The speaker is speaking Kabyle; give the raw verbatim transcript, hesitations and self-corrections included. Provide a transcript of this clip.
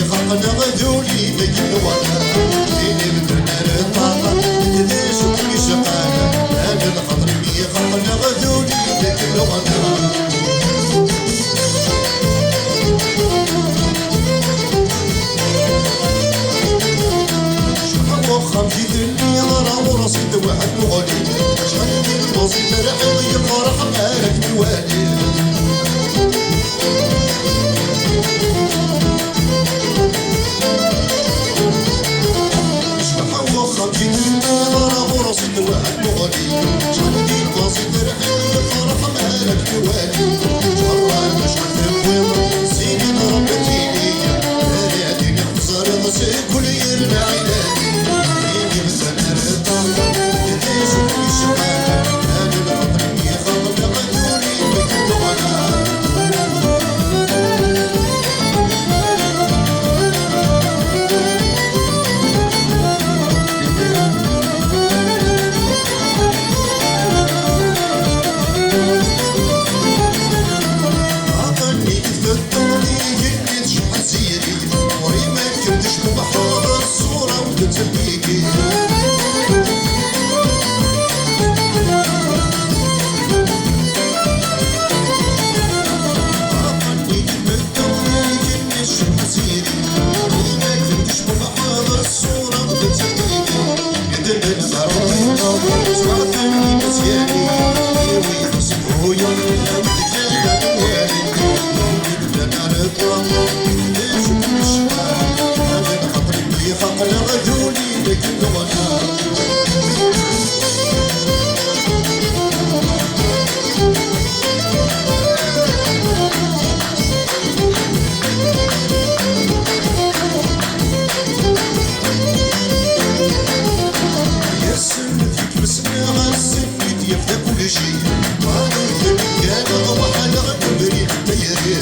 Xaqneɣ d uli deg lwala, tili bedren ar ṭṭaqa, d acu i yecqan, ad lxaṭer mi xaqneɣ d uli deg lwala. Cebḥeɣ uxxam ǧi-telli, ɣer ɣur-s i d-waḥed muɣli, acḥal n lmuẓi terḥiḍ yefreḥ mi ara k-iwali. Cebḥeɣ uxxam ǧi-telli, ɣer ɣur-s i d-waḥed muɣli, acḥal n lmuẓi terḥiḍ yefreḥ mi ara k-iwali. Ttqerrab acḥal tewwiḍ, sidi n Rebbi tili, ara d-iniɣ teẓriḍ seg ul yerna ɛinani. Ini bdan rriḍa, d acu i yecqan, ad lxaṭer i xaṭer, d aqduri deg lɣala. Aṭṭan-nni i tfettuḍ igenni tcebḥ tiziri, ɣur-i ma kem tecbeḥ ɣer ṣṣura-w d tzelkiki. Aṭṭan-nni i tfettuḍ igenni tcebḥ tiziri, ɣur-i ma kem tecbeḥ ɣer ṣṣura-w d tzelkiki. Yes. Ssnet yetmesneɣ ass-nni d-yebda kulci. Qanun d-nekkaneɣ waḥaleɣ n ubrid n tayri.